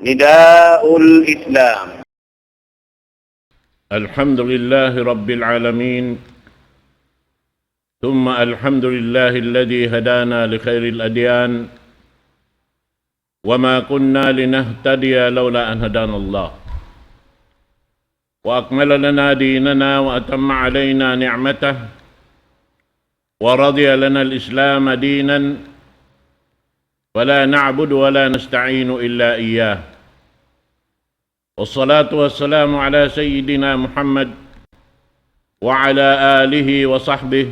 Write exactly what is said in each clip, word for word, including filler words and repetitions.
نداء الإسلام. الحمد لله رب العالمين، ثم الحمد لله الذي هدانا لخير الأديان، وما كنا لنهتدي لولا أن هدانا الله، وأكمل لنا ديننا وأتم علينا نعمته، ورضي لنا الإسلام دينا، فلا نعبد ولا نستعين إلا إياه. والصلاة والسلام على سيدنا محمد وعلى آله وصحبه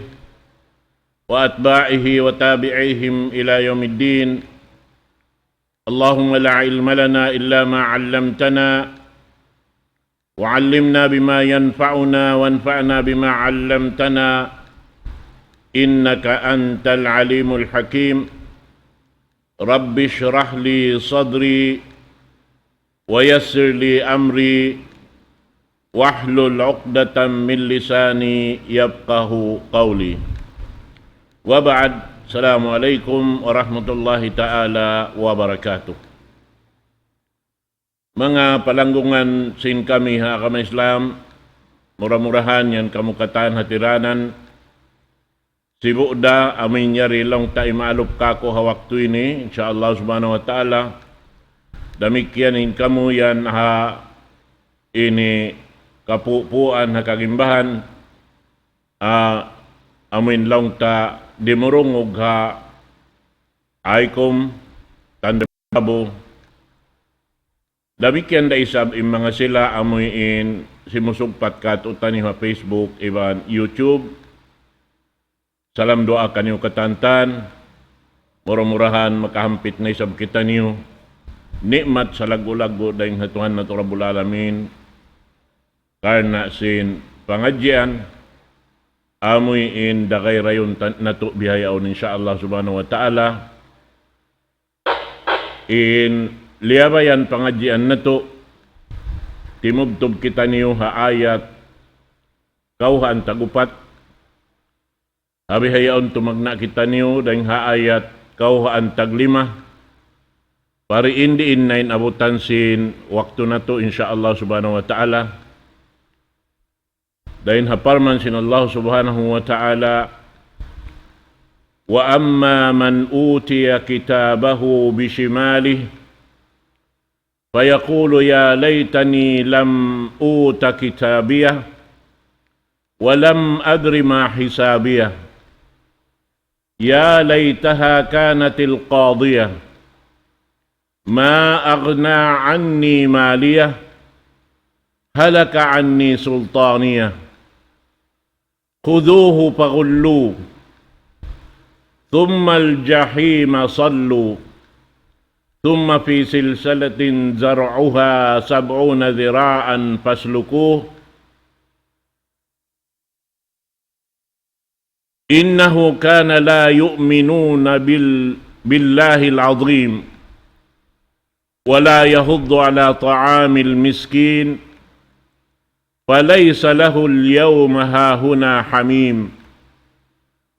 وأتباعه وتابعيهم إلى يوم الدين. اللهم لا علم لنا إلا ما علمتنا، وعلمنا بما ينفعنا، وانفعنا بما علمتنا، إنك أنت العليم الحكيم. رب اشرح لي صدري، ويسر لي أمري، واحلل عقدة من لساني يفقه قولي. وبعد، السلام عليكم ورحمة الله تعالى وبركاته. Manga palanggungan sin kami ha agama Islam, mura-murahan yan kamu katan hatiranan, sibu' da amu in yari laung ta imaalup kāku' ha waktu ini, insya Allah subhanahu wa ta'ala. Damikkiyan in kamu yan ha ini kapupuan ha kagimbahan, ah, amu in laung ta dimurungug ha Aikum, Tandababo. Damikkiyan da isab in manga sila amu in simusugpat kātu'niyu ha Facebook iban YouTube. Salam duwaa kaniyu katantan. Mura-murahan makahampit na isab kitaniyu ni'mat salaggu'-laggu' dayn ha Tuhan natu' Rabbul Alamin. Karna' sin pangadjian, amu in dagay rayun ta-, natu' bihaun, insya Allah subhanahu wa ta'ala. In liyabayan pangadjian natu', timubtub kitaniyu ha ayat kawhaan tag-upat. Ha bihaun tumagna' kitaniyu dayn ha ayat kawhaan tag-lima. Pariin diin na in abutan sin waktu natu', insya Allah subhanahu wa ta'ala. Dayn ha parman sin Allah subhanahu wa ta'ala, وأما من أوتي كتابه بشماله فيقول يا ليتني لم أوت كتابيه ولم أدر ما حسابيه يا ليتها كانت القاضية ما أغنى عني ماليه هلك عني سلطانيه خذوه فغلوه ثم الجحيم صلوه ثم في سلسلة ذرعها سبعون ذراعا فاسلكوه إنه كان لا يؤمنون بال-، بالله العظيم ولا يحض على طعام المسكين فليس له اليوم هاهنا حميم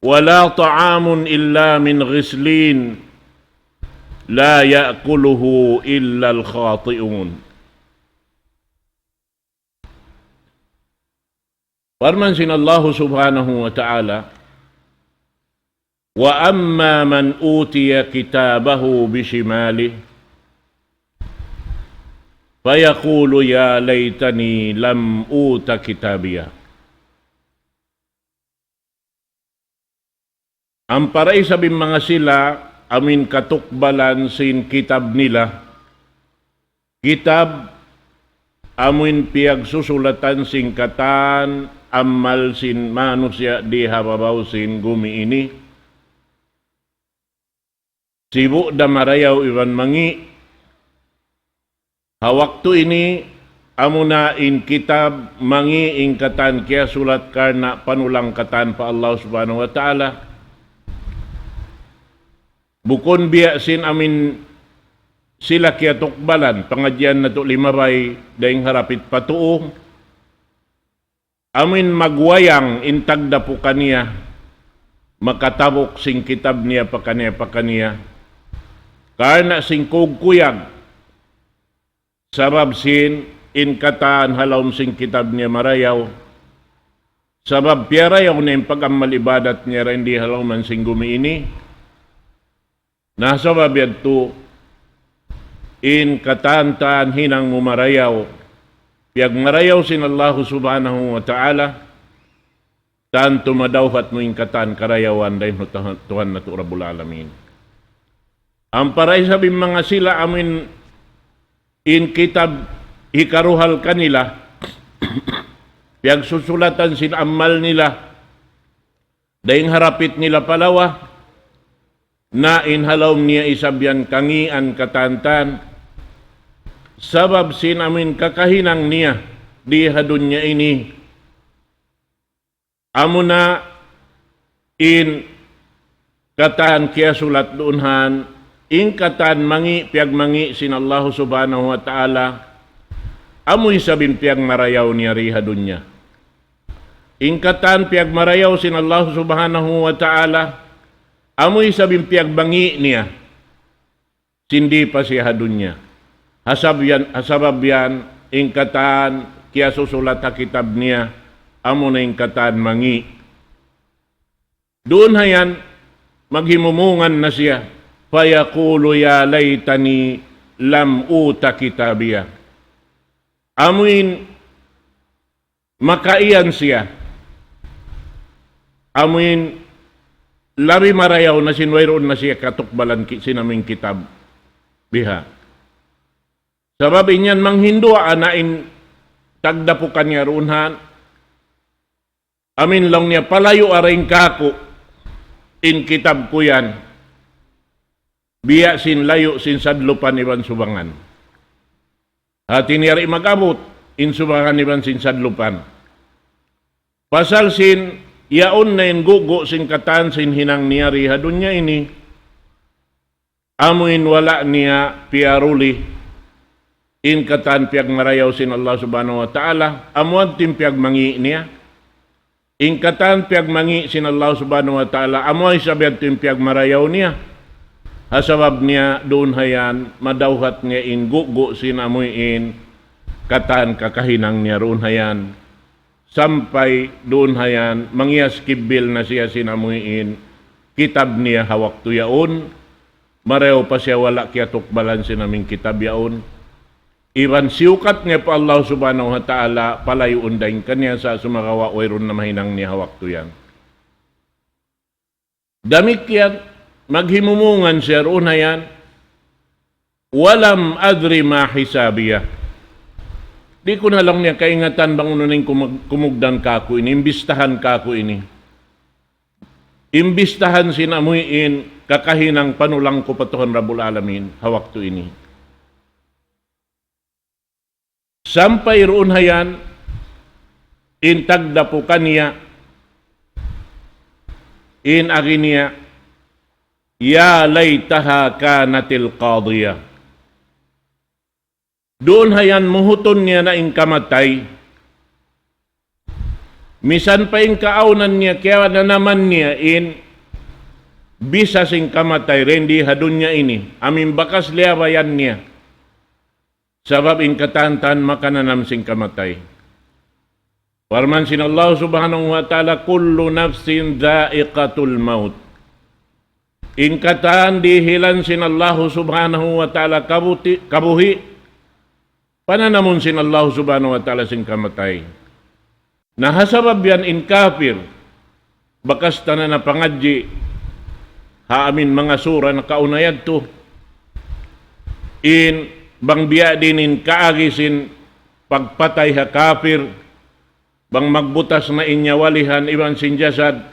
ولا طعام إلا من غسلين لا يأكله إلا الخاطئون. Parman sin Allahu subhanahu wa ta'ala, وأما من أوتي كتابه بشماله فيقول يا ليتني لم أوت كتابيه. Ampa da isab in manga sila amu in katukbalan sin kitab nila. Kitab amu in piyagsusulatan sin katan amal sin manusiya' di ha babaw sin gumi ini. Sibu' da marayaw iban mangi'. Ha waktu ini, amuna in kitab mangi' in katan kiyasulat karna' panulang katan pa Allah subhanahu wa ta'ala. Bukun biya' sin amu in sila kiyatukbalan, pangadjian natu' limabay, dayn ha rapit pa tuu. Amu in magwayang in tagdapu kaniya, makatabuk sin kitab niya pakaniya-pakaniya. Karna' sin kugkuyag, Sabab sin in katan ha lawm sin kitab niya marayaw. Sabab piyarayaw niya in pag-amal ibadat niya dayn di ha lawm sin gumi ini. Na sabab yadtu in katan-katan hinang mu marayaw, piyagmarayaw sin Allahu Subhanahu wa Ta'ala, tantu madawhat mu in katan karayawan dayn ha Tuhan, Tuhan natu' Rabbul Alamin. Ampa da isab in manga sila amuin in kitab hikaruhal kanila, piyagsusulatan sin amal nila, dayn ha rapit nila pa lawa, na in ha lawm niya isab yan kangīan katan-katan, sabab sin amuin kakahinang niya di ha dunya ini. Amuna in katan kiyasulat duun han, in katan mangī', piyagmangī' sin Allahu Subhanahu wa Ta'ala, amu isab in piyagmarayaw niya di ha dunya. In katan piyagmarayaw sin Allahu Subhanahu wa Ta'ala, amu isab in piyagmangī' niya sin di pa siya ha dunya. Ha sabab yan, ha sabab yan, in katan kiyasusulat ha kitab niya, amuna in katan mangī'. Duun ha yan, maghimumungan na siya. فيقول يا ليتني لم أوت كتابيه. Amuin makaiyan siya. Amuin labi marayaw na sin wayruun na siya katukbalan ki-, sin amuin kitab. Biha'. Sabab in yan manghindu' na in tagdapu kaniya duun han. Amuin laung niya palayu' dayn kāku' in kitab ku yan. Biya' sin layu' sin sadlupan iban subangan. Hāti niya di' mag-abut in subangan iban sin sadlupan. Pasal sin yaun na in gugu' sin katan sin hinang niya di ha dunya ini. Amuin wala' niya piyaruli in katan piyagmarayaw sin Allah Subhanahu wa Ta'ala, amu yadtu in piyagmangī' niya. In katan piyagmangī' sin Allah Subhanahu wa Ta'ala, amu isab yadtu in piyagmarayaw niya. Ha sabab niya duun ha yan, madawhat niya in gugu' sin amuin katan kakahinang niya duun ha yan. Sampay duun ha yan, mangiyas kibbil na siya sin amuin kitab niya ha waktu yaun, marayaw pa siya wala' kiyatukbalan sin amuin kitab yaun. Iban siyukat niya pa Allah Subhanahu wa Ta'ala, palayuun dayn kaniya sa' sumagawa' wayruun na mahinang niya ha waktu yan. Damikkiyan, maghimumungan siya duun ha yan, ولم أدر ما حسابيه. Di' ku na laung niya kaingatan bang unu in kumug-, kumugdan kāku' ini, imbistahan kāku' ini. Imbistahan sin amuin kakahinang panulang ku pa Tuhan Rabbul Alamin ha waktu ini. Sampay duun ha yan, in tagdapu kaniya, in agi niya, يا ليتها كانت القاضية. Duun ha yan muhutun niya na in kamatay. Misan pa in kaawnan niya, kiyananaman niya in bisa sin kamatay, dayn di ha dunya ini, amuin bakas liyabayan niya. Sabab in katan-katan makananam sin kamatay. Parman sin Allah Subhanahu wa Ta'ala, كل نفس ذائقة الموت. In katan dihilan sin Allah Subhanahu wa Ta'ala kabuti-, kabuhi', pananamun sin Allah Subhanahu wa Ta'ala sin kamatay. Na ha sabab yan in kafir, bakas ta na napangadji' ha amuin manga sura nakauna yadtu, in bang biya' diin in kaagi sin pagpatay ha kafir, bang magbutas na in nyawalihan iban sin jasad,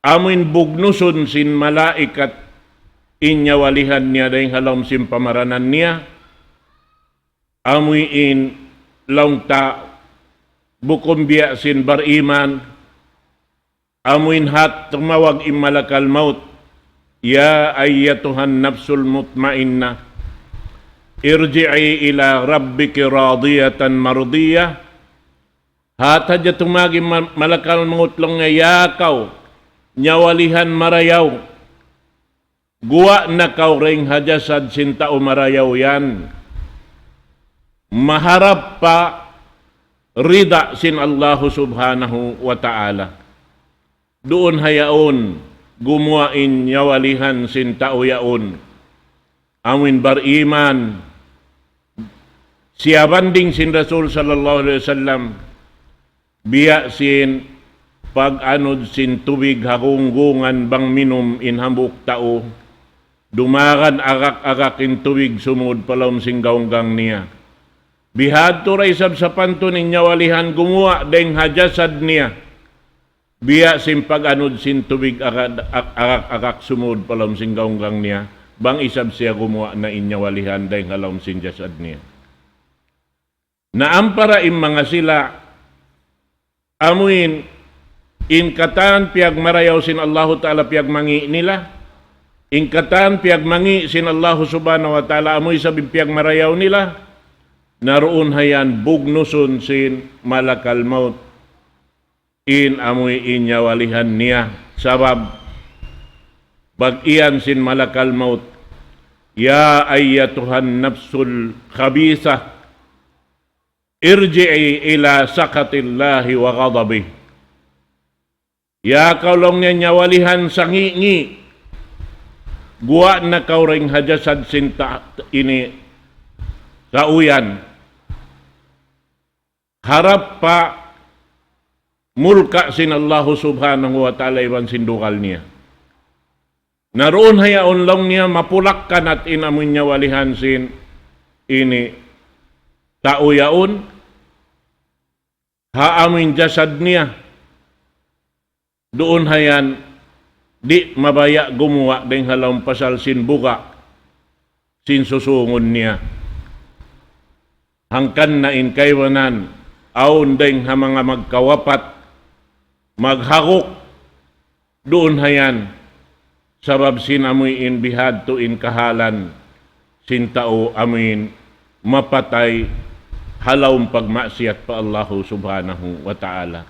amuin bugnusun sin malaikat in nyawalihan niya dayn ha lawm sin pamaranan niya, amuin laung ta bukun biya' sin bariman, amuin hat tumawag in malakal maut, يا أيتها النفس المطمئنة ارجعي إلى ربك راضية مرضية. Hat hadja tumawag in ma-, malakal maut laung niya, "Ya kaw, nyawalihan marayaw. Guwa' na kaw dayn ha jasad sin tau marayaw yan. maharap pa rida sin Allahu Subhanahu wa Ta'ala. Duun ha yaun gumuwa' in nyawalihan sin tau yaun. Amuin bariman. Siya banding sin Rasul sallallahu alayhi wasallam, biya' sin pag-anud sin tubig ha gunggungan bang minum in hambuuk tau, dumagan agak-agak in tubig sumud pa lawm sin gawnggang niya. Bihadtu da isab sapantun in nyawalihan gumuwa' dayng ha jasad niya. Biya' sin pag-anud sin tubig agak-, ag-, agak-agak sumud pa lawm sin gawnggang niya, bang isab siya gumuwa' na in nyawalihan dayng ha lawm sin jasad niya. Na ampa da in manga sila, amuin, in katan piyagmarayaw sin Allahu Ta'ala piyagmangi' nila, in katan piyagmangi' sin Allahu Subhanahu wa Ta'ala, amu isab in piyagmarayaw nila, na duun ha yan bugnusun sin malakal maut in amuin nyawalihan niya. Sabab, pag-iyan sin malakal maut, يا أيتها النفس الخبيثة ارجعي إلى سخط الله وغضبه. Ya kaw laung niya nyawalihan sangi'-ngi', guwa' na kaw dayng ha jasad sin ta-, ini, tau yan. Harap pa murka sin Allahu Subhanahu wa Ta'ala iban sin dugal niya. Na duun ha yaun laung niya mapulak-kanat in amuin nyawalihan sin ini tau yaun, ha amuin jasad niya. Duun ha yan, di' mabaya' gumuwa' dayng ha lawm pasal sin buga' sin susungun niya. Hangkan na in kaibanan, awn dayng ha manga magkawapat, maghaguk, duun ha yan, sabab sin amuin bihadtu in kahalan sin tau amuin mapatay ha lawm pagmaksiyat pa Allahu Subhanahu wa Ta'ala.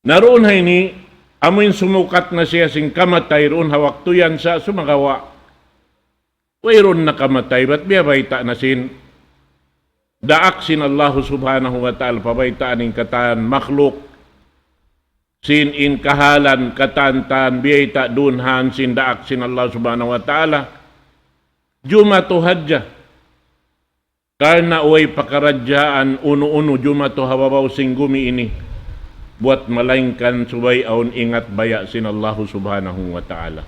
Na duun ha ini, amuin sumukat na siya sin kamatay duun ha waktu yan sa' sumagawa'. Wayruun na kamatay, bat biya' bayta' na sin daak sin Allahu Subhanahu wa Ta'ala, pabaytaan in katan makhluk, sin in kahalan katan-tan, biyayta' duun han sin daak sin Allah Subhanahu wa Ta'ala. Jumatu hadja. Karna' way pakaradjaan unu-unu jumatu ha babaw sin gumi ini. Buwat malaingkan subay awn ingat baya' sin Allahu Subhanahu wa Ta'ala.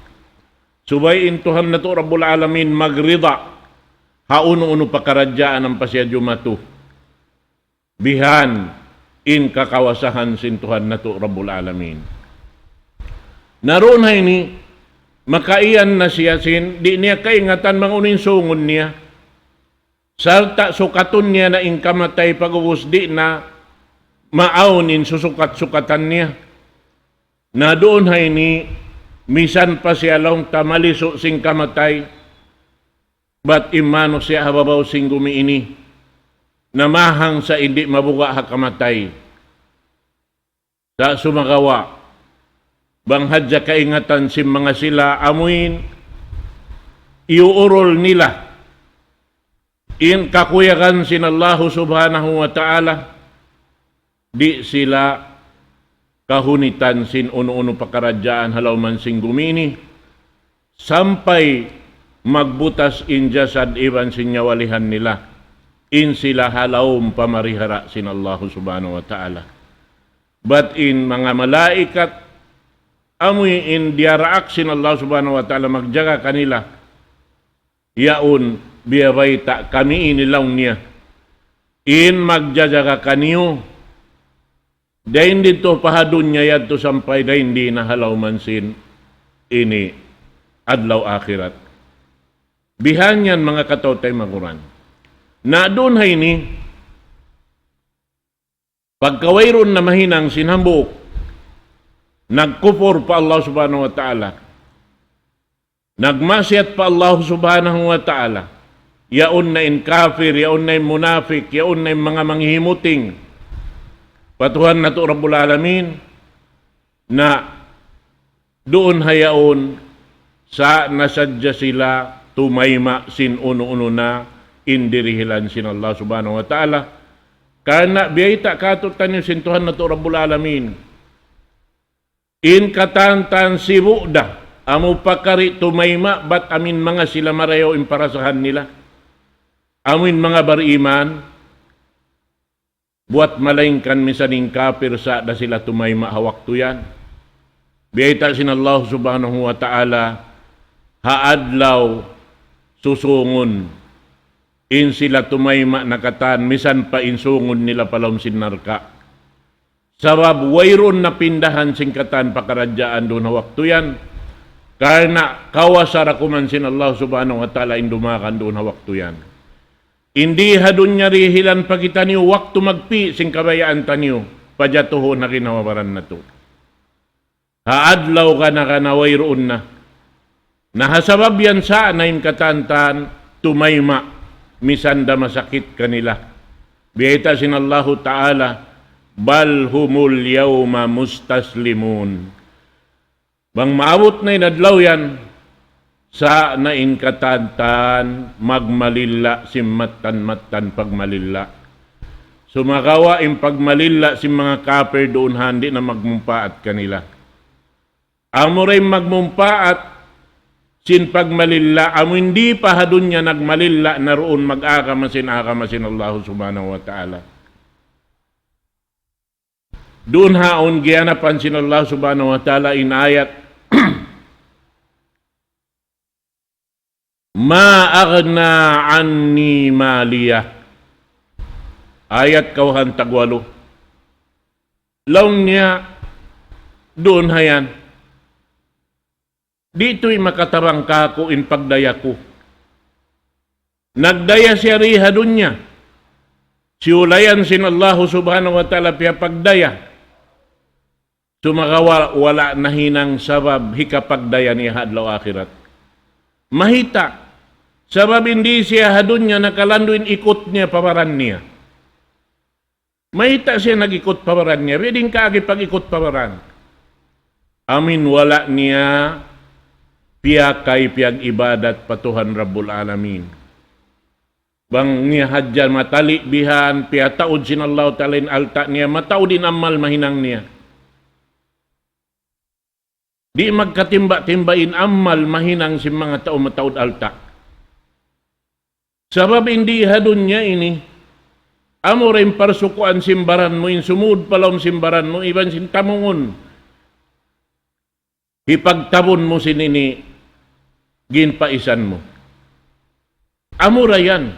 Subay in Tuhan natu' Rabbul Alamin magrida ha unu-unu pakaradjaan ampa siya jumatu. Bihan in kakawasahan sin Tuhan natu' Rabbul Alamin. Na duun ha ini, makaiyan na siya sin, di' niya kaingatan bang unu in sungun niya. Sarta' sukatun niya na in kamatay pag'ubus di' na maawn in susukat-sukatan niya. Na duun ha ini, misan pa siya laung ta malisu' sin kamatay, bat in manusiya' ha babaw sin gumi ini, namahang sa' in di' mabuga' ha kamatay. Sa' sumagawa', bang hadja kaingatan sin manga sila amuin, iyuurul nila in kakuyagan sin Allahu Subhanahu wa Ta'ala, di' sila kahunitan sin unu-unu pakaradjaan ha lawm sin gumi ini, sampay magbutas in jasad iban sin nyawalihan nila, in sila ha lawm pamarihara sin Allahu Subhanahu wa Ta'ala. Bat in manga malaikat, amuin diyaraak sin Allah Subhanahu wa Ta'ala magjaga kanila. Yaun biya' bayta' kami ini laung niya. In magjajaga kaniyu, dayn didtu pa ha dunya yadtu sampay dayn di na ha lawm sin ini adlaw akhirat. Bihan yan manga kataw-taymanghuran. Na duun ha ini, pagka wayruun na mahinang sin hambuuk, nagkupur pa Allah Subhanahu wa Ta'ala, nagmaksiyat pa Allah Subhanahu wa Ta'ala, yaun na in kafir, yaun na in munafik, yaun na in manga manghihimuting pa Tuhan natu' Rabbul Alamin, na duun ha yaun, sa' na sadja sila tumayma' sin unu-unu na in dirihilan sin Allah Subhanahu wa Ta'ala. Karna' biyayta' kātu'niyu sin Tuhan natu' Rabbul Alamin. In katantan sibu' da, amu pakari tumayma' bat amin manga sila marayaw in parasahan nila. Amu in manga bariman, buwat malaingkan misan in kapir sa' da sila tumayma' ha waktu yan. Biyayta' sin Allah Subhanahu wa Ta'ala, ha adlaw susungun, in sila tumayma' na katan, misan pa in sungun nila pa lawm sin narka'. Sabab wayruun na pindahan sin katan pakaradjaan duun ha waktu yan. Karna' kawasa da kuman sin Allah Subhanahu wa Ta'ala in dumagan duun ha waktu yan. Di ha dunya rihilan pa kitaniyu waktu magpi' sin kabayaan taniyu, pajatuhun na ginhawa-baran natu'. Ha adlaw kana-kana wayruun na. Na ha sabab yan sa' na in katantan tumayma', misan da masakit kanila. Biyayta' sin Allahu Ta'ala, بل هم اليوم مستسلمون. Bang maabut na in adlaw yan, sa' na in katantan magmalilla' sin mattan-mattan pagmalilla'. Sumagawa' in pagmalilla' sin manga kapir duun ha yan di' na magmumpaat kanila. Amu ra in magmumpaat sin pagmalilla', amu in di' pa ha dunya nagmalilla' na duun mag-agama sin agama sin Allah Subhanahu wa Ta'ala. Duun ha yaun giyanapan sin Allah Subhanahu wa Ta'ala in ayat, ما أغنى عني ماليه. Ayat kawhaan tagwalu. Laung niya duun ha yan, di' tuud makatabang kāku' in pagdaya ku. Nagdaya siya di ha dunya. Siyulayan sin Allahu Subhanahu wa Ta'ala piyapagdaya. Sumagawa' wala' nahinang sabab hikapagdaya niya ha adlaw akhirat. Mayta'? Sabab di' siya ha dunya nakalandu' in ikut niya pa baran niya. Mayta' siya nag-ikut pa baran niya? Biya' diin kaagi pag-ikut pa baran? Amu in wala' niya piyakay piyag-ibadat pa Tuhan Rabbul Alamin. Bang niya hadja matali' bihan, piyataud sin Allah Ta'ala in alta' niya, mataud in amal mahinang niya. Di' magkatimba-timba in amal mahinang sin manga tau mataud alta'. Sabab di ha dunya ini, amu ra in parsukuan sin baran mu, in sumud pa lawm sin baran mu, iban sin tamungun. Hipagtabun mu sin ini, ginpaisan mu. Amu ra yan,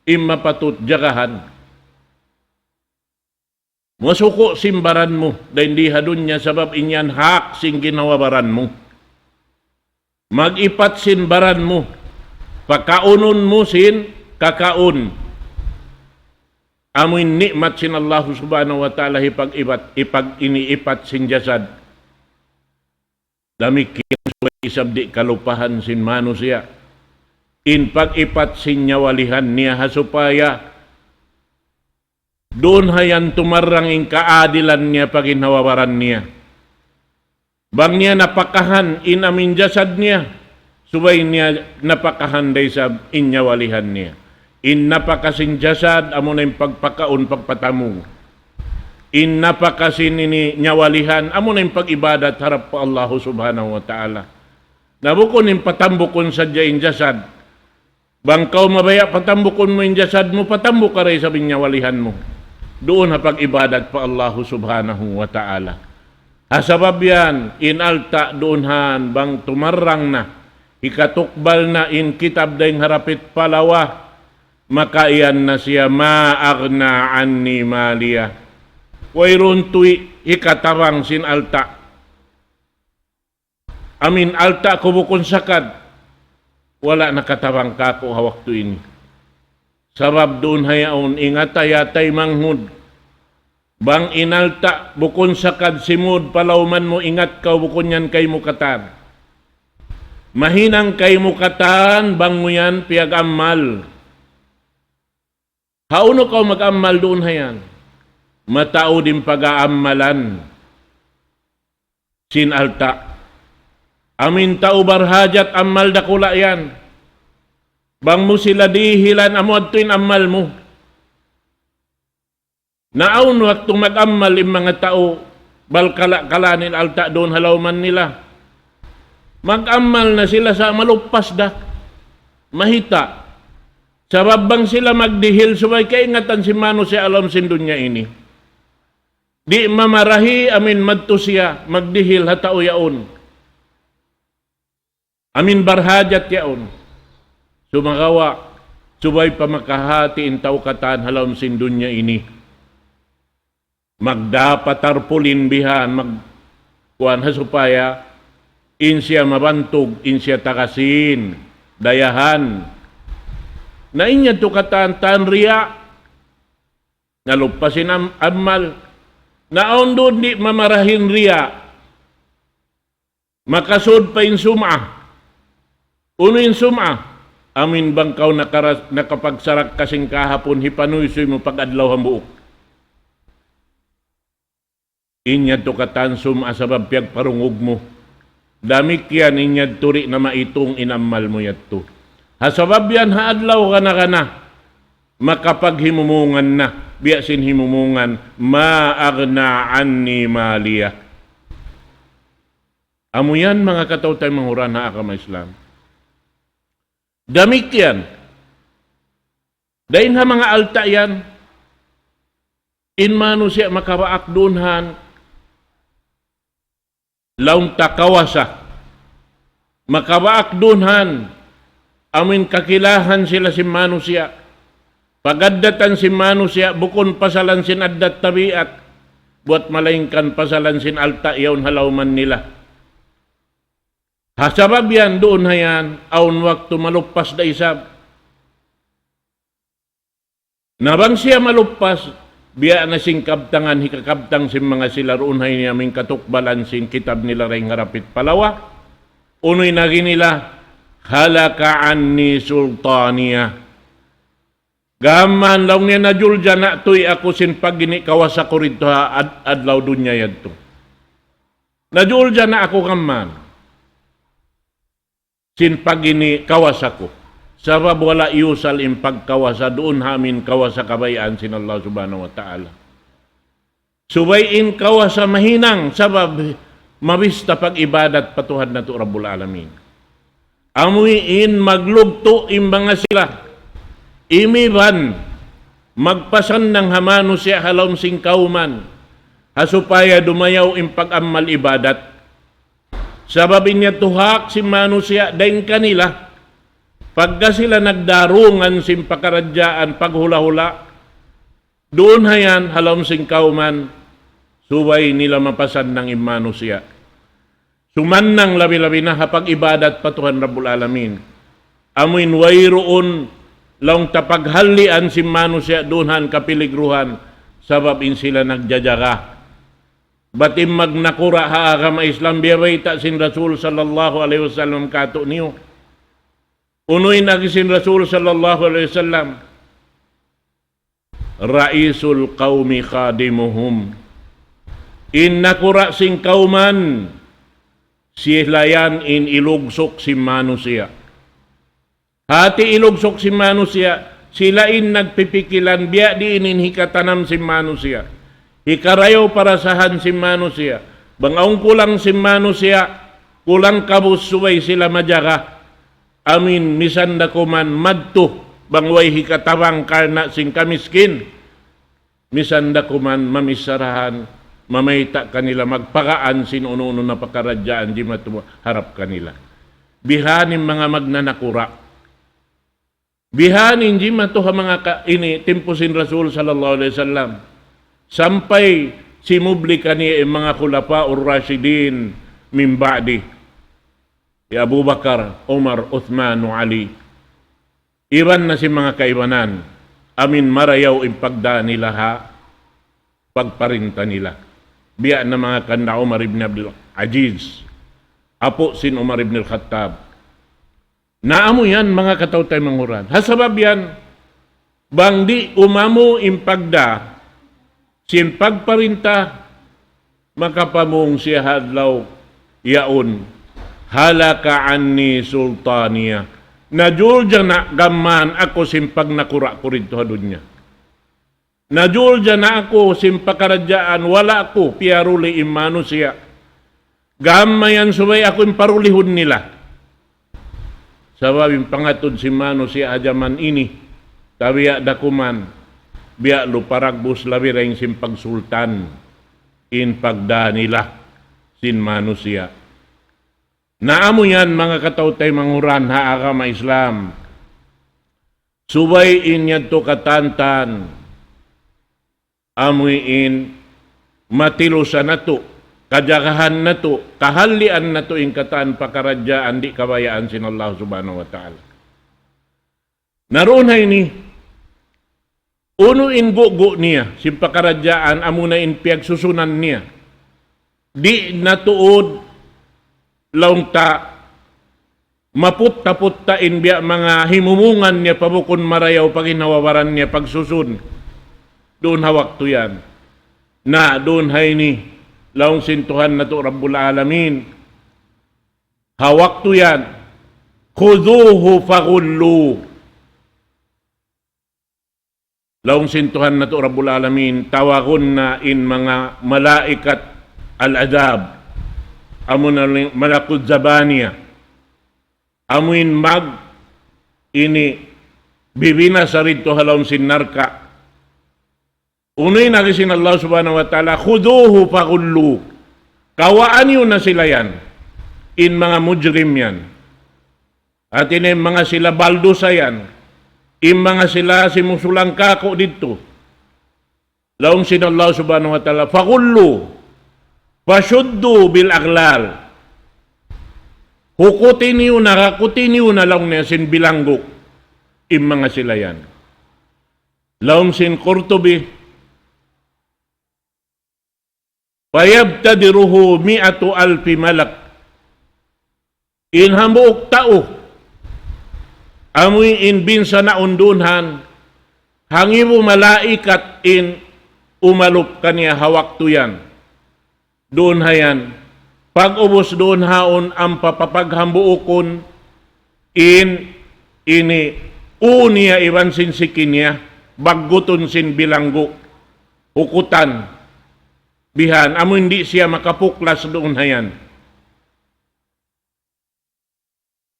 in mapatut jagahan. Masuku' sin baran mu, dayn di ha dunya sabab in yan hak sin ginhawa-baran mu. Mag-ipat sin baran mu, pakaunun mu sin kakaun. Amu in ni'mat sin Allah Subhanahu wa Ta'ala hipag-ipat, hipag-, iniipat sin jasad. Damikkiyan subay isab di' kalupahan sin manusiya' in pag-ipat sin nyawalihan niya ha supaya duun ha yan tumarrang in kaadilan niya pa ginhawa-baran niya. Bang niya napakahan in amu in jasad niya, subay niya napakahan da isab in nyawalihan niya. In napaka sin jasad, amu na in pagpakaun, pagpatamung. In napaka sin ini nyawalihan, amu na in pag-ibadat harap pa Allahu Subhanahu wa Ta'ala. Na bukun in patambukun sadja in jasad. Bang kaw mabaya' patambukun mu in jasad mu, patambuk ka da isab in nyawalihan mu. Duun ha pag-ibadat pa Allahu Subhanahu wa Ta'ala. Ha sabab yan, in alta' duun han bang tumarrang na, hikatukbal na in kitab dayn ha rapit pa lawa, maka iyan na siya, ما أغنى عني ماليه. Wayruun tuud hikatabang sin alta'. Amu in alta' ku bukun sakad, wala' nakatabang kāku' ha waktu ini. Sabab duun ha yaun, ingat, ya taymanghud. Bang in alta' bukun sakad simud pa lawman mu, ingat kaw, bukun yan kaymu katan. Mahinang kaymu katan bang mu yan piyag-amal. Hawnu kaw mag-amal duun ha yan? Mataud in pag-aamalan sin alta'. Amu in tau barhajat amal dakula' yan. Bang mu sila dihilan, amu yadtu in amal mu. Na awn waktu mag-amal in manga tau, bal kala-kala in alta' duun ha lawman nila. Mag-amal na sila sa' maluppas da. Mahita'. Sabab bang sila magdihil, subay kaingatan sin manusiya' ha lawm sin dunya ini. Di' mamarahi amin madtu siya, magdihil ha tau yaun. Amin barhajat yaun. Sumagawa', subay pa makahati in tau katan ha lawm sin dunya ini. Magdapat tarpulin bihan, mag-, kuwan ha supaya, in siya mabantug, in siya tagasin, dayahan. Na in yadtu katan, tan riya', naluppas in am-, amal. Na awn duun di' mamarahi in riya'. Makasud pa in sum'a. Unu in sum'a? Amin bang kaw nakaras-, nakapagsarak ka sin kahapun, hipanuysuy mu pag-adlaw hambuuk. In yadtu katan sum'a sabab piyagparungug mu. Damikkiyan in yadtu di' na maitung in amal mu yadtu. Ha sabab yan ha adlaw kana-kana, makapaghimumungan na, biya' sin himumungan, ما أغنى عني ماليه. Amu yan manga kataw-taymanghuran ha agama Islam. Damikkiyan. Dayn ha manga alta' yan, in manusiya' makabaak duun han, laung ta kawasa. Makabaak duun han, amuin kakilahan sila sin manusiya'. Pag-addatan sin manusiya', bukun pasalan sin addat tabiat, buat malaingkan pasalan sin alta' yaun ha lawman nila. Ha sabab yan, duun ha yan, awn waktu maluppas da isab. Na bang siya maluppas, biya' na sin kabtangan, hikakabtang sin manga sila duun ha ini amuin katukbalan sin kitab nila dayn ha rapit palawa. Unu in agi nila, هلك عني سلطانيه. Gam mayan laung niya, najulja na tuy aku sin pag-ini kawasa ku didtu ha ad-, adlaw dunya yadtu. Najulja na aku gam mayan sin pag-ini kawasa ku. Sabab wala' iyusal in pagkawasa duun ha amuin kawasa kabayaan sin Allah Subhanahu wa Ta'ala. Subay in kawasa mahinang sabab mabista pag-ibadat pa Tuhan natu' Rabbul Alamin. Amuin maglugtu' in manga sila imiban magpasannang ha manusiya' ha lawm sin kawman, ha supaya dumayaw in pag-amal ibadat. Sabab in yadtu hak sin manusiya' dayn kanila, pagka sila nagdarungan sin pakaradjaan paghula'-hula', duun ha yan, ha lawm sin kawman, subay nila mapasannang in manusiya'. Sumannang labi-labi na ha pag-ibadat pa Tuhan Rabbul Alamin. Amuin wayruun laung ta paghallian sin manusiya' duun ha yan kapiligruhan, sabab in sila nagjajaga. Bat in magnakura' ha agama Islam, biya' bayta' sin Rasul sallallahu alayhi wasallam kātu'niyu. Unu in agi sin Rasul sallallahu alayhi wasallam? رئيس القوم خادمهم. In nakura' sin kawman, sila yan in ilugsuk sin manusiya'. Hati ilugsuk sin manusiya', sila in nagpipikilan biya' diin in hikatanam sin manusiya'. Hikarayaw parasahan sin manusiya'. Bang awn kulang sin manusiya', kulang kabus, subay sila majaga. Amuin misan da kuman madtu bang way hikatabang karna' sin kamiskin. Misan da kuman mamicharahan, mamayta' kanila, magpagaan sin unu-unu na pakaradjaan jimatu harap kanila. Bihan in manga magnanakura'. Bihan in jimatu ha manga ka-, ini timpu sin Rasul sallallahu alayhi wasallam. Sampay simubli kaniya in manga khulafaur rashidin min ba'di. Hi Abu Bakar, Umar, Uthman, Ali. Iban na sin manga kaibanan, amuin marayaw in pagdā nila ha pagparinta nila. Biya' na manga kan Umar ibn Abdul Aziz, apu' sin Umar ibn al-Khattab. Na amu yan, manga kataw-taymanghuran. Ha sabab yan, bang di' umamu in pagdā sin pagparinta, makapamung siya ha adlaw yaun, هلك عني سلطانيه. Najul jana' gam mayan aku sin pagnakura' ku didtu ha dunya. Najul jana' aku sin pakaradjaan wala' ku piyaruli in manusiya'. Gam mayan subay aku in parulihun nila. Sabab in pangatud sin manusiya' ha jaman ini, tabiya' da kuman, biya' lupa dagbus labi dayn sin pagsultan, in pagdā nila sin manusiya'. Na amu yan, manga kataw-taymanghuran ha agama Islam. Subay in yadtu katantan, amu in matilusan natu', kajagahan natu', kahalian natu' in katan pakaradjaan di' kabayaan sin Allah Subhanahu wa Ta'ala. Na duun ha ini, unu in gugu' niya, sin pakaradjaan, amuna in piyagsusunan niya. Di' na tuud laung ta maputta-putta in biya' manga himumungan niya pa bukun marayaw pa ginhawa-baran niya pagsusun. Duun ha waktu yan. Na duun ha ini, laung sin Tuhan natu' Rabbul Alamin. Ha waktu yan, خذوه فغلوه. Laung sin Tuhan natu' Rabbul Alamin, tawagun na in manga malaikat al-adhab. Amu na in malakut zabaniya. Amu in mag ini bibinasa didtu ha lawm sin narka'. Unu in agi sin Allah Subhanahu wa Ta'ala, خذوه فغلوه. Kawaa niyu na sila yan. In manga mujrim yan. Hati niya in manga sila baldusa yan. In manga sila simusulang kāku' didtu. Laung sin Allah Subhanahu wa Ta'ala, فغلوه فشدوا بالأغلال. Hukuti niyu na, rakuti niyu na laung niya sin bilanggu'. In manga sila yan. Laung sin Qurtubi, فيبتدره مائة ألف ملك. In hambuuk tau, amu in binsanaun duun han, hangibu malaikat in umalup kaniya ha waktu yan. Duun ha yan. Pag'ubus duun haun ampa papaghambuukun in ini ū niya iban sin siki niya, baggutun sin bilanggu', hukutan. Bihan, amu in di' siya makapuklas duun ha yan.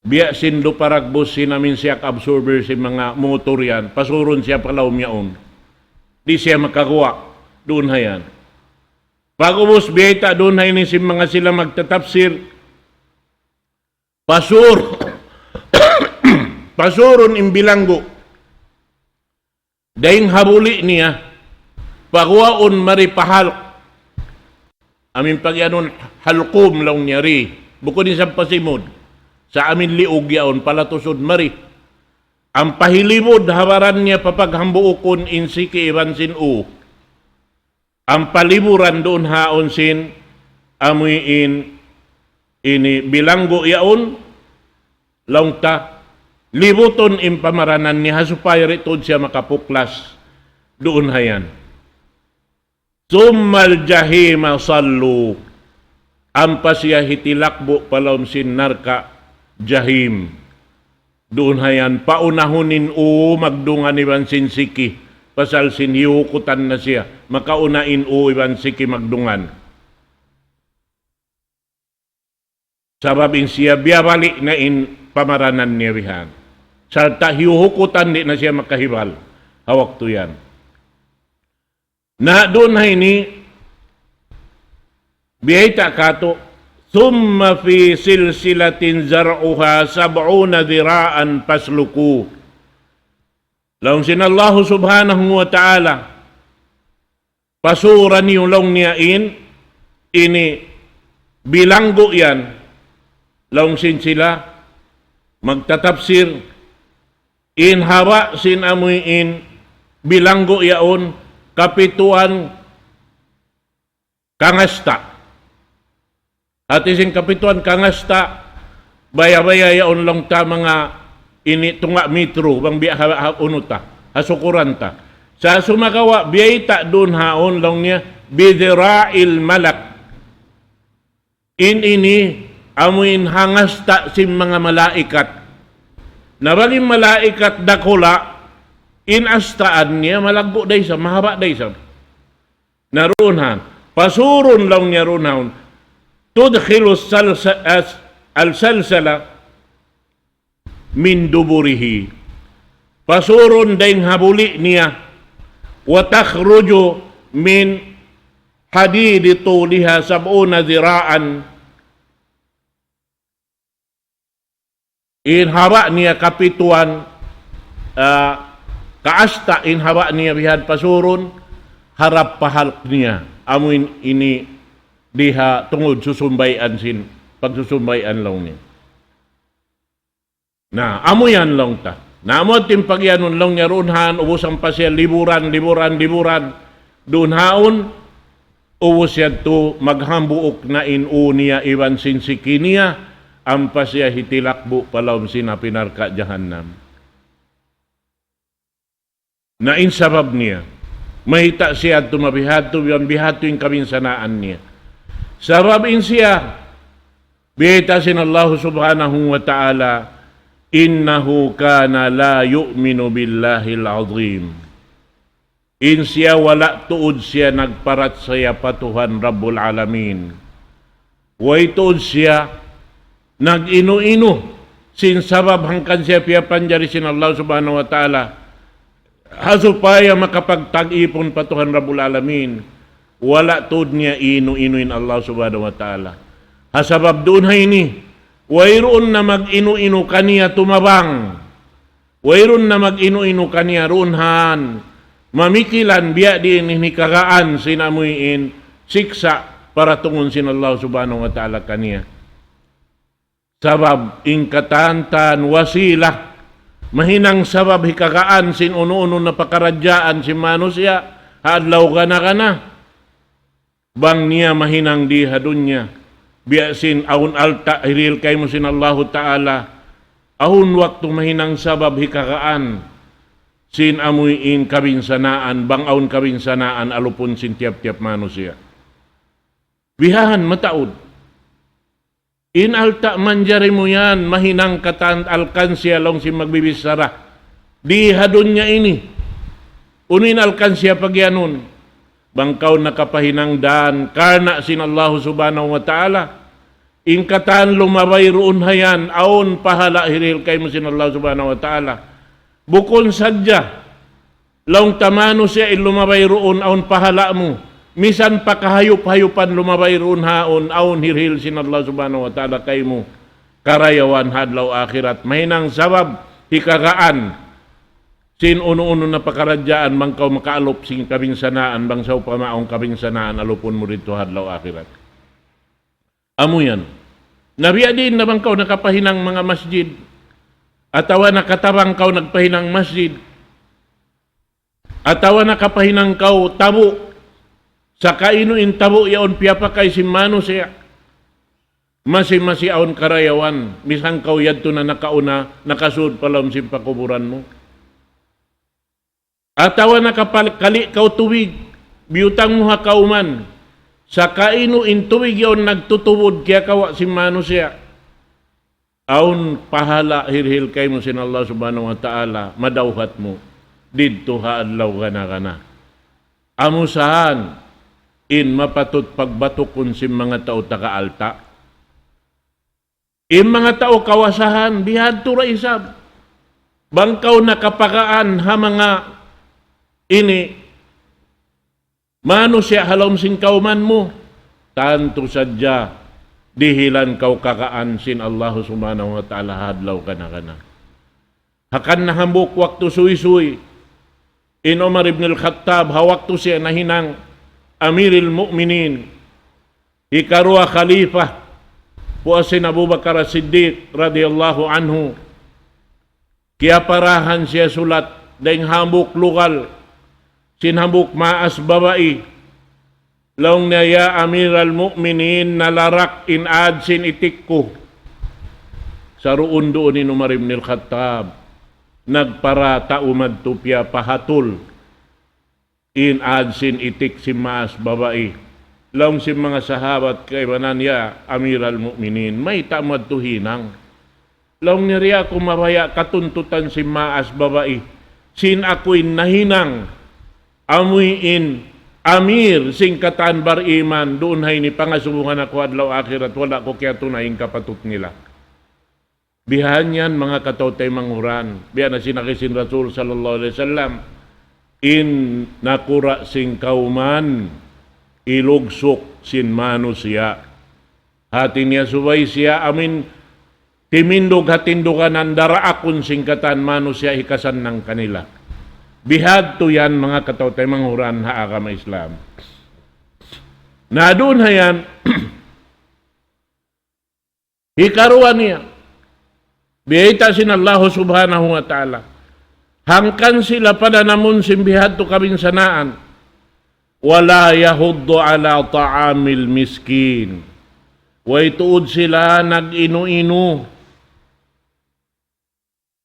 Biya' sin lupa dagbus sin amin shock absorber sin manga motor yan, pasurun siya pa lawm yaun. Di' siya makaguwa' duun ha yan. Pag'ubus biyayta' duun ha ini sin manga sila magtatapsir, pasur, pasurun in bilanggu'. Dayng ha buli' niya, paguwaun mari pa halk. Amin pagiyanun halqum laung niya ri. Bukun isab pa simud. Sa' amin liug yaun palatusun mari. Ampa hilibud ha baran niya papaghambuukun in siki iban sin ū. Ampa liburan duun haun sin amuin ini bilanggu' yaun, laung ta, libutun in pamaranan niya ha supaya di' tuud siya makapuklas duun ha yan. ثم الجحيم صلوه. Ampa siya hitilakbu' pa lawm sin narka' jahim. Duun ha yan, paunahun in ū magdungan iban sin siki. Pasal sin hiyukutan na siya. Makauna in ū iban siki magdungan. Sabab in siya biyabali' na in pamaranan niya bihan. Sarta' hiyukutan di' na siya makahibal. Ha waktu yan. Na duun ha ini, biyayta' katu', ثم في سلسلة ذرعها سبعون ذراعا فاسلكوه. Laung sin Allahu Subhanahu wa Ta'ala, pasura niyu laung niya in, ini bilanggu' yan, laung sin sila magtatapsir, in haba' sin amuin bilanggu' yaun kapituan kangasta'. Hati sin kapituan kangasta', baya'-baya' yaun laung ta manga ini tunga' metro, bang biya' ha, ha unu ta, ha sukuran ta. Sa' sumagawa', biyayta' duun haun laung niya, بذراع الملك. In ini, amuin hangasta' sin manga malaikat. Na bang in malaikat dakula', in astaan niya malaggu' da isab, mahaba' da isab. Na duun han, pasurun laung niya duun haun, تدخل السلس-، الس-، السلسلة من دبره. Pasurun dayn ha buli' niya, وتخرج من حديد طولها سبعون ذراعا. In haba' niya kapituan, ah, kaasta in haba' niya bihan pasurun, harap pa halk niya. Amu in ini diha tungud susumbayan sin, pagsusumbayan laung niya. Na, amu yan laung ta. Na, amu in pagiyanun laung niya duun han, ubus ampa siya liburan, liburan, liburan. Duun haun, ubus yadtu maghambuuk na in ū niya iban sin siki niya, ampa siya hitilakbu' pa lawm sin api narka' jahannam. Na in sabab niya, mayta' siya yadtu mabihadtu, bihan bihadtu in kabinsanaan niya. Sabab in siya, biyayta' sin Allah subhanahu wa ta'ala, إنه كان لا يؤمن بالله العظيم. In siya wala' tuud siya nagparachaya pa Tuhan Rabbul Alamin. Way tuud siya nag-inu-inu sin sabab hangkan siya piyapanjari sin Allah subhanahu wa ta'ala. Ha supaya makapagtag-ipun pa Tuhan Rabbul Alamin. Wala' tuud niya inu-inu in Allah subhanahu wa ta'ala. Ha sabab duun ha ini, wayruun na mag-inu-inu kaniya tumabang. Wayruun na mag-inu-inu kaniya duun han. Mamikilan biya' diin in hikagaan sin amuin siksa' paratungun sin Allah subhanahu wa ta'ala kaniya. Sabab in katan-katan wasila, mahinang sabab hikagaan sin unu-unu na pakaradjaan sin manusiya', ha adlaw gana-gana. Bang niya mahinang di ha dunya, biya' sin awn alta' hirihil kaymu sin Allahu Ta'ala, awn waktu mahinang sabab hikagaan sin amuin kabinsanaan, bang awn kabinsanaan alupun sin tiyap-tiyap manusiya'. Bihahan mataud. In alta' manjari mu yan, mahinang katan alkansiya laung sin magbibichara. Di ha dunya ini. Unu in alkansiya pagiyanun? Bang kaw nakapahinang dan, karna' sin Allahu subhanahu wa ta'ala. In katan lumabay duun ha yan, awn pahala' hirihil kaymu sin Allah subhanahu wa ta'ala. Bukun sadja, laung ta manusiya' in lumabay duun awn pahala' mu. Misan pa kahayup-hayupan lumabay duun haun awn hirihil sin Allah subhanahu wa ta'ala kaymu. Karayawan ha adlaw akhirat. Mahinang sabab hikagaan sin unu-unu na pakaradjaan bang kaw makaalup sin kabinsanaan bang sawpama awn kabinsanaan alupun mu didtu ha adlaw akhirat. Amu yan. Na biya' diin na bang kaw nakapahinang manga masjid, atawa nakatabang kaw nagpahinang masjid, atawa nakapahinang kaw tabu', saka inu in tabu' yaun piyapakay sin manusiya', masi-masi awn karayawan, misan kaw yadtu na nakauna, nakasud pa lawm sin pakuburan mu. Atawa nakapal-, kali' kaw tubig, biyutang mu ha kawman. Saka inu in tubig yaun nagtutubud kiyakawa' sin manusiya'. Awn pahala' hirihil kaymu sin Allah subhanahu wa ta'ala, madawhat mu. Didtu ha adlaw gana-gana. Amu sahan in mapatut pagbatukun sin manga tau taga alta'. In manga tau kawasahan, bihadtu ra isab. Bang kaw nakapagaan ha manga ini, manusiya' ha lawm sin kawman mu, tantu sadja dihilan kaw kagaan sin Allah subhanahu wa ta'ala ha adlaw kana-kana. Hangkan na hambuuk waktu suysuy, in Umar ibn al-Khattab, ha waktu siya nahinang Amiril Mu'minin, hikaruwa khalifa, puas sin Abu Bakar As-Siddiq radiyallahu anhu, kiyaparahan siya sulat dayn hambuuk lugal, sin hambuuk maas babai, laung niya, "Ya Amiral Mu'minin, nalarak in ad sin itik ku." Saruun-duun in Umar ibn al-Khattab, nagpara tau madtu piyapahatul in ad sin itik sin maas babai. Laung sin manga sahabat kaibanan, "Ya Amiral Mu'minin, mayta' madtu hinang?" Laung niya, di' aku mabaya' katuntutan sin maas babai. Sin aku in nahinang, amuin amir sin katan bariman, duun ha ini pangasubuhan aku adlaw akhirat, wala' ku kiyatunay in kapatut nila. Bihan yan, manga kataw-taymanghuran. Biya' na sin agi sin Rasul sallallahu alayhi wasallam, in nakura' sin kawman, ilugsuk sin manusiya'. Hati niya subay siya amuin timindug ha tindugan, daraakun sin katan manusiya' hikasannang kanila. Bihadtu yan, manga kataw-taymanghuran ha agama Islam. Na duun ha yan, hikaruwa niya, biyayta' sin Allahu Subhanahu wa Ta'ala, hangkan sila padanamun sin bihadtu kabinsanaan, ولا يحض على طعام المسكين. Way tuud sila nag-inu-inu,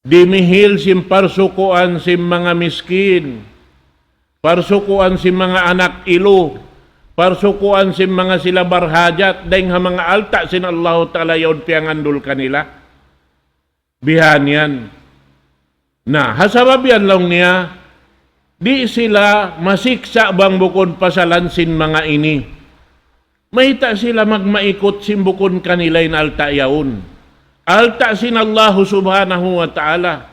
dimihil sin parsukuan sin manga miskin, parsukuan sin manga anak ilu, parsukuan sin manga sila barhajat, dayng ha manga alta' sin Allahu Ta'ala yaun piyangandul kanila. Bihan yan. Na, ha sabab yan laung niya, di' sila masiksa' bang bukun pasalan sin manga ini. Mayta' sila magmaikut sin bukun kanila in alta' yaun? Alta' sin Allahu Subhanahu wa Ta'ala.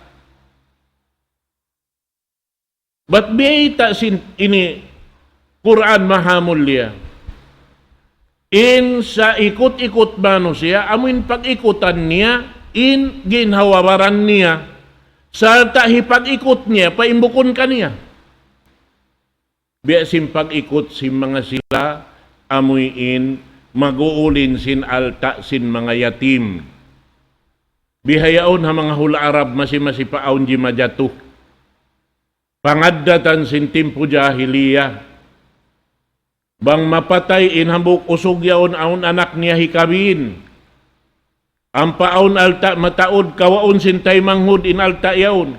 Bat biyayta' sin ini Qur'an mahamulliya, in sa ikut-ikut manusiya', amuin pag-ikutan niya in ginhawa-baran niya, sarta' hipag-ikut niya pa in bukun kaniya. Biya' sin pag-ikut sin manga sila, amuin mag-uulin sin alta' sin manga yatim. Bihaun ha manga hula' Arab, masi-masi pa awn jimajatu. Pangaddatan sin timpu jahiliya. Bang mapatay in hambuuk usug yaun, awn anak niya hikabin, ampa awn alta' mataud, kawaun sin taymanghud in alta' yaun.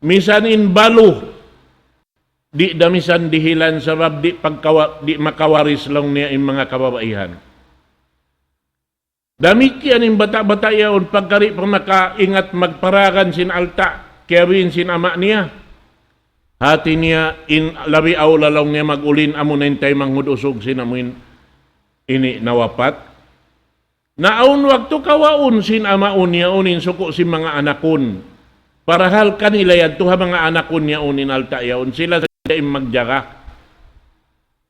Misan in balu, di' da misan dihilan sabab di' pagkawa-, di' makawaris laung niya in manga kababaihan. Damikkiyan in bata'-bata' yaun, pagka di' pa makaingat magparagan sin alta', kiyabin sin ama' niya. Hati niya in labi awla laung niya mag-ulin amuna in taymanghud usug sin amuin ini nawapat. Na awn waktu kawaun sin amaun yaun in suku' sin manga anakun. Parahal kanila yadtu ha manga anakun yaun in alta' yaun. Sila sadja in magjaga.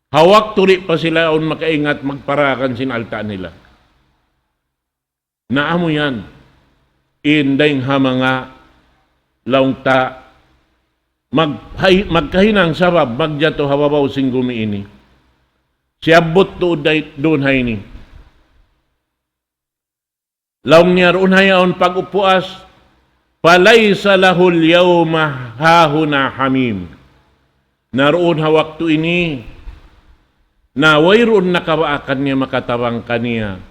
Ha waktu di' pa sila yaun makaingat magparagan sin alta' nila. Na amu yan. In dayng ha manga laung ta mag-, hay-, magkahinang sabab magjatu ha babaw sin gumi ini. Siyabbut tuud day-, duun ha ini. Laung niya duun ha yaun pag-upuas, فليس له اليوم هاهنا حميم. Na duun ha waktu ini, na wayruun na kabaakan niya makatabang kaniya.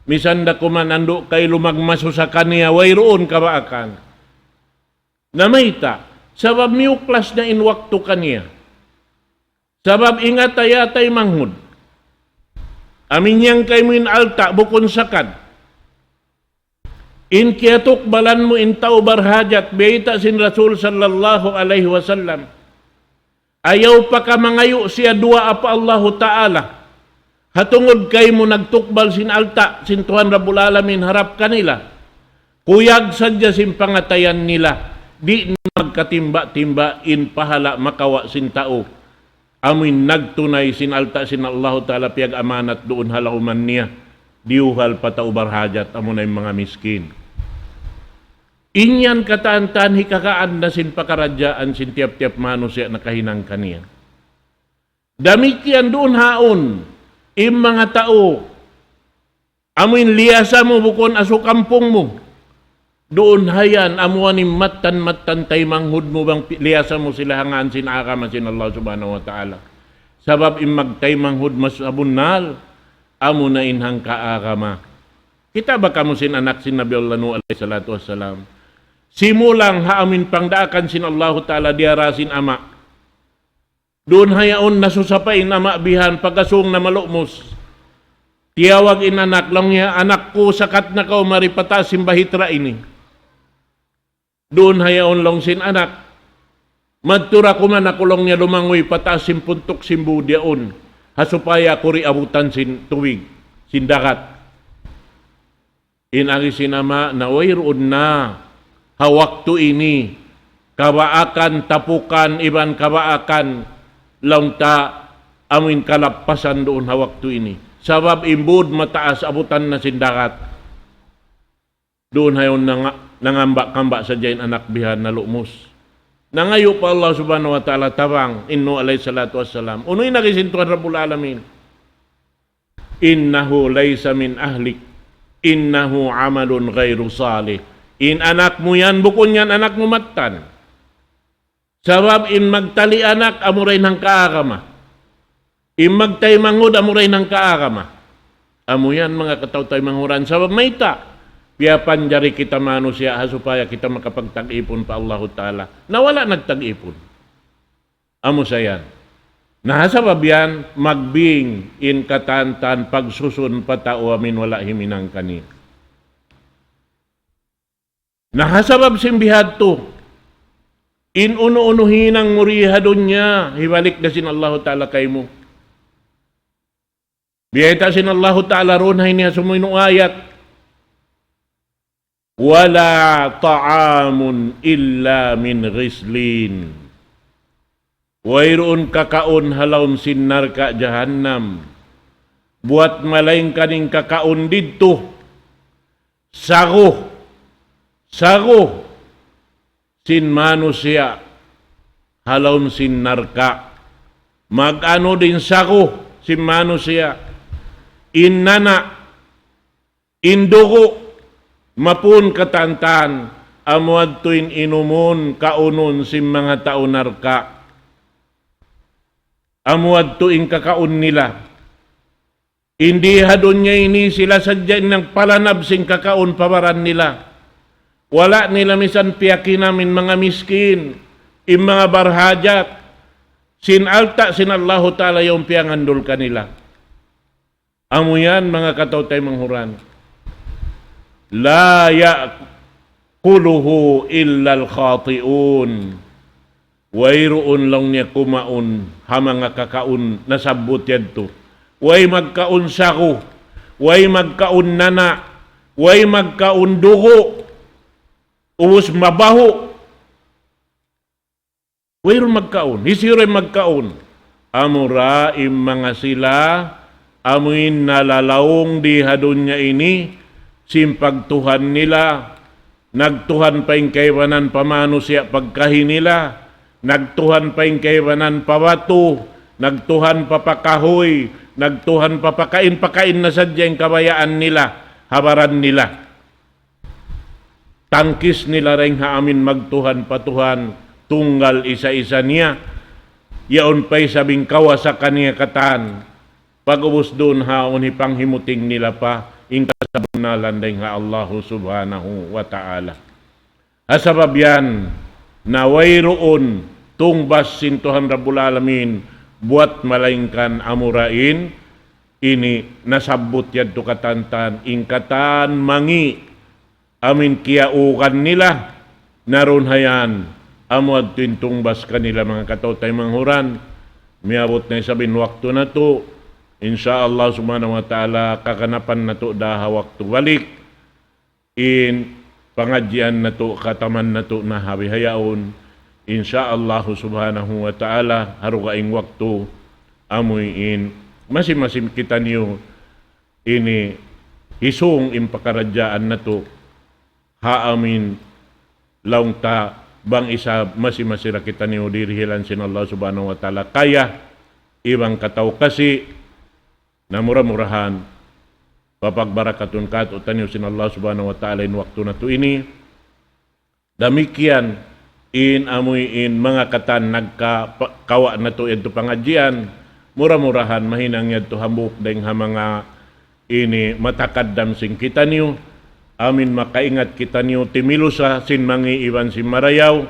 Misan da kuman andu' kailu magmasusa kaniya, wayruun kabaakan. Na mayta', sabab miyuklas na in waktu kaniya. Sabab ingat, ya taymanghud. Amu in yan kaymu in alta', bukun sakad. In kiyatukbalan mu in tau barhajat, biyayta' sin Rasul sallallahu alayhi wasallam. Ayaw pa kaw mangayu' siya duwaa pa Allahu Ta'ala. Ha tungud kaymu nagtukbal sin alta', sin Tuhan Rabbul Alamin harap kanila. Kuyag sadja sin pangatayan nila, di' na magkatimba-timba in pahala' makawa' sin tau. Amu in nagtunay sin alta' sin Allahu Ta'ala piyag-amanat duun ha lawman niya. Diyuhal pa tau barhajat, amuna in manga miskin. In yan katan-katan hikakaan na sin pakaradjaan sin tiyap-tiyap manusiya' nakahinang kaniya. Damikkiyan duun ha yaun, in manga tau, amu in liyasa mu bukun asu kampung mu. Duun ha yan, amu yan in mattan-mattan taymanghud mu bang pi-, liyasa mu sila ha ngan sin agama sin Allah Subhanahu wa Ta'ala. Sabab in magtaymanghud mas abunnal, amuna in hangka agama. Kita' ba kamu sin anak sin Nabi Allah Nuh alayhi salatu wassalam? Simulang ha amu in pangdaakan sin Allahu Ta'ala diyara sin ama'. Duun ha yaun nasusa pa in ama' bihan, pagka sung na malumus. Tiyawag in anak, laung niya, "Anak ku, sakat na kaw mari pataas sin bahitra ini." Duun ha yaun laung sin anak. Madtu ra kuman aku laung niya lumanguy pataas sin puntuk sin būd yaun. Ha supaya aku di' abutan sin tubig, sin dagat. In agi sin ama' na wayruun na ha waktu ini kabaakan tapukan iban kabaakan laung ta amuin kalappasan duun ha waktu ini. Sabab in būd mataas abutan na sin dagat. Duun ha yaun nanga-, nangamba'-kamba' sadja in anak bihan na lumus. Nangayu' pa Allah Subhanahu wa Ta'ala tabang, in Nuh alayhi salatu wassalam. Unu in agi sin Tuhan Rabbul Alamin? "Innahu laysa min ahlik, innahu amalun ghayru salih." In anak mu yan, bukun yan anak mu mattan. Sabab in magtali anak, amura in hangka agama. In magtaymanghud, amura in hangka agama. Amu yan, manga kataw-taymanghuran. Sabab mayta', piyapanjari kita manusiya' ha supaya kita makapagtag-ipun pa Allahu Ta'ala. Na wala' nagtag-ipun. Amu sa yan. Na ha sabab yan, magbing in katan-katan pagsusun pa tau amin wala' himinang kaniya. Na ha sabab sin bihadtu, in unu-unu hinang mu di ha dunya, hibalik da sin Allahu Ta'ala kaymu. Biyayta' sin Allahu Ta'ala duun ha ini ha sumunud ayat, "Wala ta'amun illa min ghislin." Wayruun kakaun ha lawm sin narka' jahannam. Buwat malaingkan in kakaun didtu. Sagu. Sagu. Sin manusiya' ha lawm sin narka'. Mag-anu in sagu sin manusiya'. In nana', in dugu', mapun katan-katan, amu yadtu in inumun, kaunun sin manga tau narka'. Amu yadtu in kakaun nila. Di ha dunya ini sila sadja in nagpalanab sin kakaun pa baran nila. Wala' nila misan piyakinam in manga miskin, in manga barhajat, sin alta' sin Allahu Ta'ala yaun piyangandul kanila. Amu yan, manga kataw-taymanghuran. La ya'kuluhu illal khati'un. Wayruun laung niya kumaun ha manga kakaun nasabbut yadtu. Way magkaun sagu, way magkaun nana', way magkaun dugu'. Ubus mabahu'. Wayruun magkaun, hisiyu ra in magkaun. Amura in manga sila, amuin nalalaung di ha dunya ini, sin pagtuhan nila, nagtuhan pa in kaibanan pa manusiya' pagkahi nila, nagtuhan pa in kaibanan pa batu, nagtuhan pa pa kahuy, nagtuhan pa pakain-pakain na sadja in kabayaan nila, ha baran nila. Tangkis nila dayn ha amin magtuhan pa Tuhan tunggal isa-isa niya. Yaun pa isab in kawasa kaniya katan. Pag'ubus duun ha yaun hipanghimuting nila pa in kasabunnalan dayn ha Allahu Subhanahu wa Ta'ala. Ha sabab yan, na wayruun tungbas sin Tuhan Rabbul Alamin buwat malaingkan amura in ini nasabbut yadtu katan-katan, in katan mangi' amin kiyaugan nila, na duun ha yan, amu yadtu in tungbas kanila manga kataw-taymanghuran. Miyabut na isab in waktu natu', insya Allah Subhanahu wa Ta'ala, kaganapan natu' da ha waktu balik. In pangadjian natu', kataman natu' na ha bihaun, insya Allah Subhanahu wa Ta'ala, ha dugaing waktu, amuin, masi-masi kitaniyu, ini hisung in pakaradjaan natu', ha amin laung ta bang isab masi-masi ra kitaniyu dirihilan sin Allah Subhanahu wa Ta'ala kaya iban kataw kasi, na mura-murahan papagbarakatun kātu'niyu sin Allah Subhanahu wa Ta'ala in waktu natu' ini. Damikkiyan in amuin manga katan nagka-, pa-, kawa' natu' yadtu pangadjian, mura-murahan mahinang yadtu hambuuk dayn ha manga ini matakaddam sin kitaniyu, amin makaingat kitaniyu timilusa sin mangi' iban sin marayaw,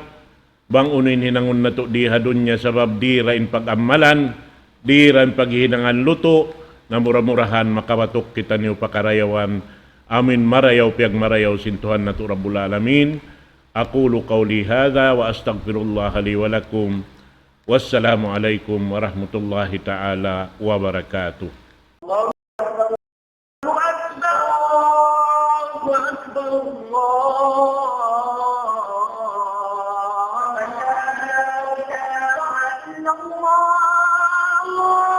bang unu in hinangun natu' di ha dunya sabab di ra in pag-ammalan, di ra in paghihinangan lutu', Na mura-murahan makabatuk kitaniyu pa karayawan amun marayaw piyagmarayaw sin Tuhan natu' Rabbul Alamin. أقول قولي هذا وأستغفر الله لي ولكم. والسلام عليكم ورحمة الله تعالى وبركاته. الله أكبر، الله أكبر، الله أكبر.